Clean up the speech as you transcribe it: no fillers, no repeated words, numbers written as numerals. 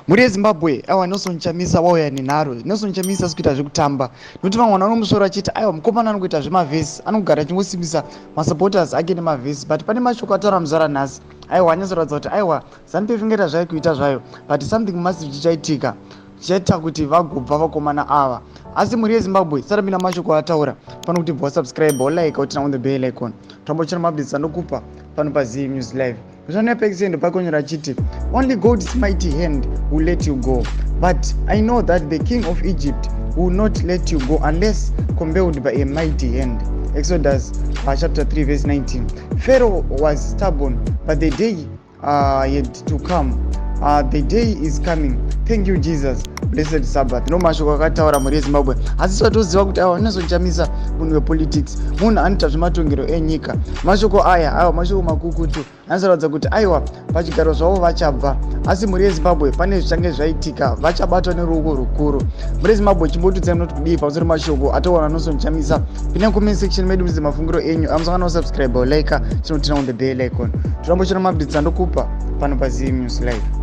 Mhuri yeZimbabwe, aiwa, Nelson Chamisa wauya nenharo. Nelson Chamisa asi kuita zvekutamba, nokuti vamwe vanhu vanomusoro achiti aiwa, mukomana anokuita zvemavhesi, anogara achingosimbisa masupporters ake nemavhesi. But pane mashoko ataura muzara nhasi, aiwa, anyatsoratidza kuti aiwa, ZANU-PF ingaita zvayo kuita zvayo, but something massive chichaitika chichaita kuti vagobva vakomana ava. Asi mhuri yeZimbabwe, tisarambina mashoko ataura pano kuti bva wasubscribe, wolike, uturn on the bell icon, tambochera maupdates anokupa pano paZim News Live. Zvanepekisendo pakonyora achiti, "Only God's mighty hand will let you go, but I know that the king of Egypt will not let you go unless compelled by a mighty hand." Exodus chapter 3 verse 19. Pharaoh was stubborn, but the day yet to come. The day is coming. Thank you, Jesus. Blessed Sabbath. No mashoko akataura, mhuri yeZimbabwe. Asi svatoziva kuti aiwa, Nelson Chamisa munhu wepolitics, munhu anoita zvematongero enyika. Mashoko aya, aiwa, mashoko makukutu, anoratidza kuti aiwa, pachigaro zvavo vachabva. Asi mhuri yeZimbabwe, pane zvichange zvaitika, vachabatwa neruoko rukuru. Mhuri yeZimbabwe, chimbotudzai munoti kudii pamusoro mashoko ataura Nelson Chamisa? Pinda comment section medu muise mafungiro enyu. Amusangana kusubscribe, like, chinoturn on the bell icon. Torambochera maupdates andokupa pano paZim News Live.